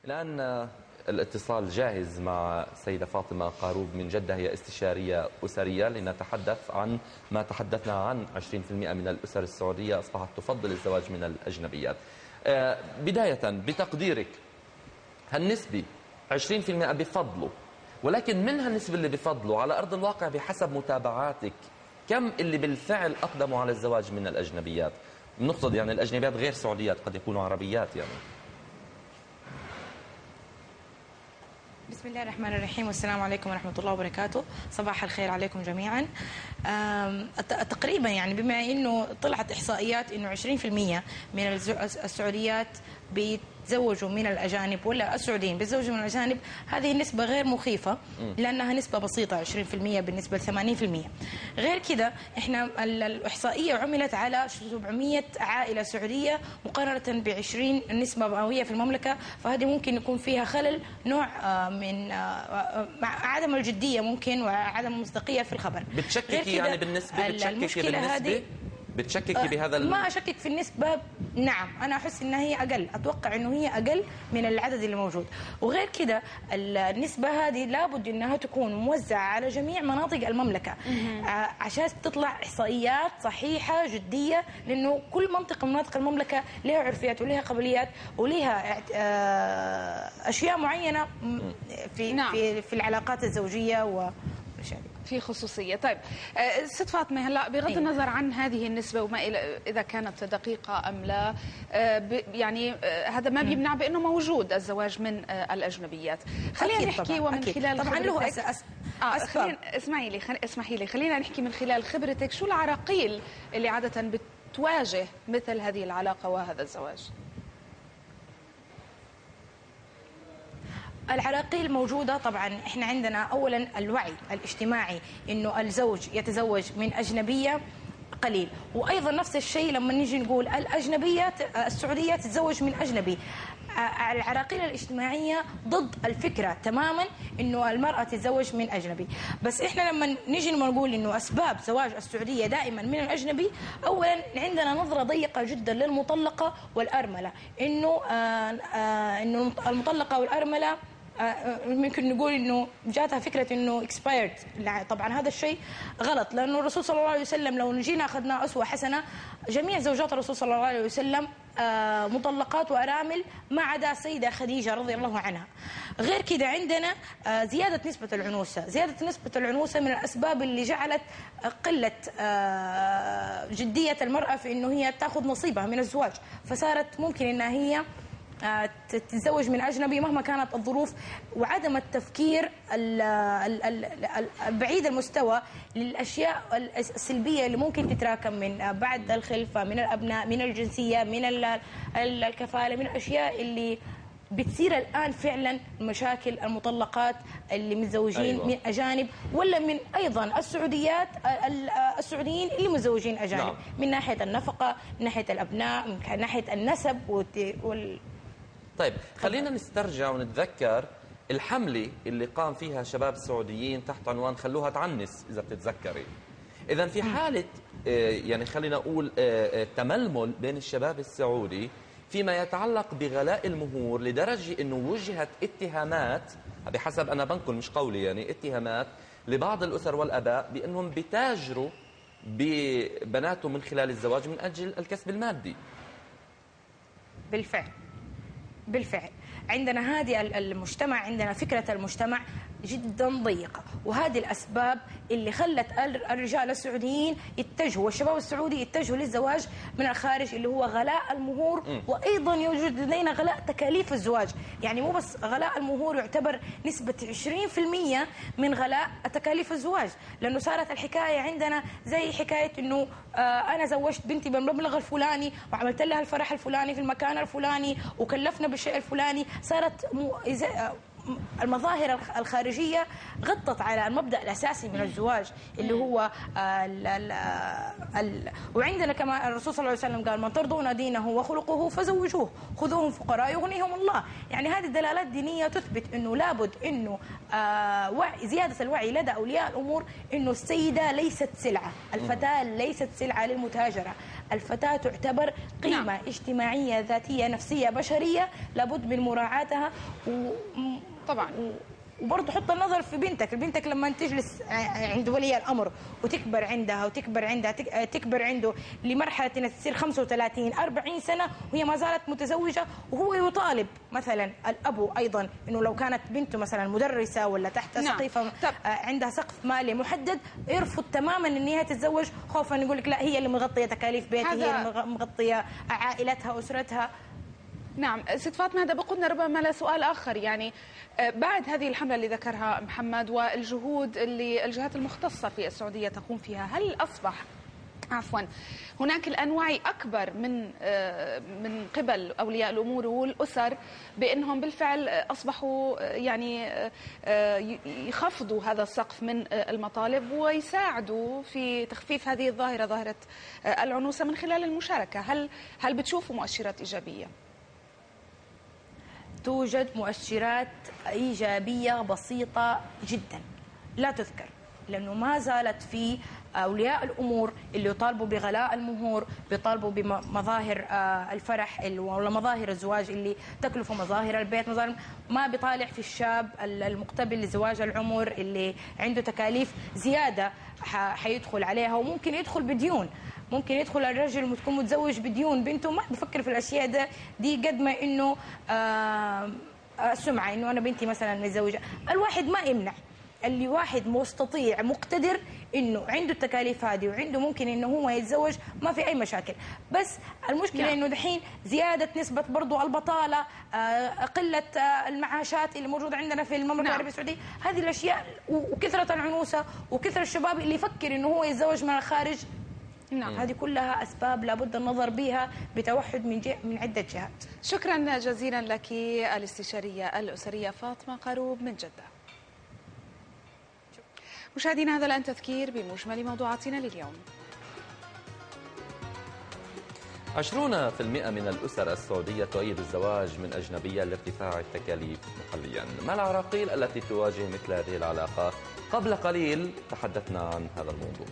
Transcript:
الآن الاتصال جاهز مع السيدة فاطمة قاروب من جدة، هي استشارية أسرية، لنتحدث عن ما تحدثنا عن 20% من الأسر السعودية أصبحت تفضل الزواج من الأجنبيات. بداية بتقديرك هالنسبة 20% بفضلوا، ولكن من هالنسبة اللي بفضلوا على أرض الواقع بحسب متابعاتك كم اللي بالفعل أقدموا على الزواج من الأجنبيات؟ نقصد يعني الأجنبيات غير سعوديات، قد يكونوا عربيات يعني. بسم الله الرحمن الرحيم، والسلام عليكم ورحمة الله وبركاته. صباح الخير عليكم جميعا. تقريبا يعني بما انه طلعت احصائيات انه 20% من السعوديات بيتزوجوا من الاجانب، ولا السعوديين بيتزوجوا من الاجانب، هذه النسبة غير مخيفة لانها نسبة بسيطة 20% بالنسبة ل 80%. غير كده احنا الاحصائية عملت على 700 عائلة سعودية مقارنة ب 20 نسبة مئوية في المملكة، فهذه ممكن يكون فيها خلل، نوع من عدم الجدية ممكن وعدم المصداقية في الخبر. بتشككي يعني بالنسبة؟ بتشككي بالنسبة؟ بتشككي بهذا ما أشكك في النسبة، نعم أنا أحس إنها هي أقل، أتوقع إنه هي أقل من العدد اللي موجود. وغير كده النسبة هذه لابد إنها تكون موزعة على جميع مناطق المملكة عشان تطلع إحصائيات صحيحة جدية، لأنه كل منطقة من مناطق المملكة لها عرفيات ولها قبليات ولها أشياء معينة في نعم. في العلاقات الزوجية و في خصوصية. طيب ست فاطمة، هلا بغض النظر عن هذه النسبة وما إذا كانت دقيقة أم لا، يعني هذا ما بيمنع بأنه موجود الزواج من الأجنبيات. خلينا نحكي ومن خلال طبعا له أسباب. اسمحي لي خلينا نحكي من خلال خبرتك، شو العراقيل اللي عادة بتواجه مثل هذه العلاقة وهذا الزواج؟ العراقيل موجودة طبعا. احنا عندنا اولا الوعي الاجتماعي انه الزوج يتزوج من اجنبية قليل، وايضا نفس الشيء لما نيجي نقول الاجنبية السعودية تتزوج من اجنبي. العراقيل الاجتماعية ضد الفكرة تماما انه المرأة تتزوج من اجنبي. بس احنا لما نيجي نقول انه اسباب زواج السعودية دائما من الاجنبي، اولا عندنا نظرة ضيقة جدا للمطلقة والارملة، انه انه المطلقة والارملة ممكن نقول انه جاتها فكرة انه expired. طبعا هذا الشيء غلط، لانه الرسول صلى الله عليه وسلم لو جينا اخذنا اسوة حسنه، جميع زوجات الرسول صلى الله عليه وسلم مطلقات وارامل ما عدا السيدة خديجة رضي الله عنها. غير كده عندنا زيادة نسبه العنوسه، زيادة نسبه العنوسه من الاسباب اللي جعلت قلة جدية المراة في انه هي تاخذ نصيبها من الزواج، فصارت ممكن انها هي تتزوج من أجنبي مهما كانت الظروف، وعدم التفكير بعيد المستوى للأشياء السلبية اللي ممكن تتراكم من بعد الخلفة، من الأبناء، من الجنسية، من الكفالة، من الأشياء اللي بتصير الآن فعلا مشاكل المطلقات اللي متزوجين أيوة. من أجانب، ولا من أيضا السعوديات السعوديين اللي متزوجين أجانب. نعم. من ناحية النفقة، من ناحية الأبناء، من ناحية النسب طيب خلينا نسترجع ونتذكر الحملة اللي قام فيها شباب السعوديين تحت عنوان خلوها تعنس، إذا بتتذكري. إذا في حالة يعني خلينا نقول تململ بين الشباب السعودي فيما يتعلق بغلاء المهور، لدرجة أنه وجهت اتهامات، بحسب أنا بنقل مش قولي يعني، اتهامات لبعض الأسر والأباء بأنهم بتاجروا ببناتهم من خلال الزواج من أجل الكسب المادي. بالفعل بالفعل عندنا هذه المجتمع، عندنا فكرة المجتمع جدا ضيقة، وهذه الأسباب اللي خلت الرجال السعوديين يتجهوا والشباب السعودي يتجهوا للزواج من الخارج، اللي هو غلاء المهور. وأيضا يوجد لدينا غلاء تكاليف الزواج، يعني مو بس غلاء المهور يعتبر نسبة 20% من غلاء تكاليف الزواج، لأنه صارت الحكاية عندنا زي حكاية إنه أنا زوجت بنتي بالمبلغ الفلاني وعملت لها الفرح الفلاني في المكان الفلاني وكلفنا بالشيء الفلاني. صارت المظاهر الخارجية غطت على المبدأ الأساسي من الزواج اللي هو وعندنا كما الرسول صلى الله عليه وسلم قال من ترضون دينه وخلقه فزوجوه خذوهم فقراء يغنيهم الله. يعني هذه الدلالات الدينية تثبت أنه لابد أنه زيادة الوعي لدى أولياء الأمور أنه السيدة ليست سلعة، الفتاة ليست سلعة للمتاجرة، الفتاة تعتبر قيمة نعم. اجتماعية ذاتية نفسية بشرية لابد من مراعاتها. طبعا وبرضه حط النظر في بنتك، بنتك لما تجلس عند ولي الامر وتكبر عندها وتكبر عندها تكبر عنده لمرحلة انها تصير 35 40 سنة وهي ما زالت متزوجة، وهو يطالب مثلا الاب ايضا انه لو كانت بنته مثلا مدرسه ولا تحت سقيفة عندها سقف مالي محدد، يرفض تماما ان هي تتزوج خوفا يقول لك لا هي اللي مغطيه تكاليف بيتي، هي اللي مغطيه عائلتها اسرتها. نعم ست فاطمة، هذا بقودنا ربما لسؤال آخر، يعني بعد هذه الحملة اللي ذكرها محمد والجهود اللي الجهات المختصة في السعودية تقوم فيها، هل أصبح هناك الآن وعي أكبر من قبل أولياء الأمور والأسر بأنهم بالفعل أصبحوا يعني يخفضوا هذا السقف من المطالب ويساعدوا في تخفيف هذه الظاهرة، ظاهرة العنوسة، من خلال المشاركة؟ هل بتشوفوا مؤشرات إيجابية؟ توجد مؤشرات إيجابية بسيطة جدا لا تذكر، لأنه ما زالت في أولياء الأمور اللي يطالبوا بغلاء المهور، بيطالبوا بمظاهر الفرح ولا مظاهر الزواج اللي تكلفة، مظاهر البيت، مظاهر ما بيطالع في الشاب المقتبل لزواج العمر اللي عنده تكاليف زيادة حيدخل عليها، وممكن يدخل بديون، ممكن يدخل الرجل وتكون متزوج بديون بنته، ما بفكر في الأشياء دي قد ما إنه سمعة إنه أنا بنتي مثلا متزوجة. الواحد ما يمنع اللي واحد مستطيع مقتدر انه عنده التكاليف هذه وعنده ممكن انه هو يتزوج، ما في اي مشاكل. بس المشكلة انه دحين زيادة نسبه برضو البطالة، قلة المعاشات اللي موجودة عندنا في المملكة العربية السعودية، هذه الاشياء وكثرة العنوسه وكثرة الشباب اللي يفكر انه هو يتزوج من الخارج. نعم. هذه كلها أسباب لابد النظر بها بتوحد من عدة جهات. شكرا جزيلا لك الاستشارية الأسرية فاطمة قروب من جدة. مشاهدينا، هذا الآن تذكير بمجمل موضوعاتنا لليوم. 20% من الأسر السعودية تؤيد الزواج من أجنبية لارتفاع التكاليف محليا. ما العراقيل التي تواجه مثل هذه العلاقة؟ قبل قليل تحدثنا عن هذا الموضوع.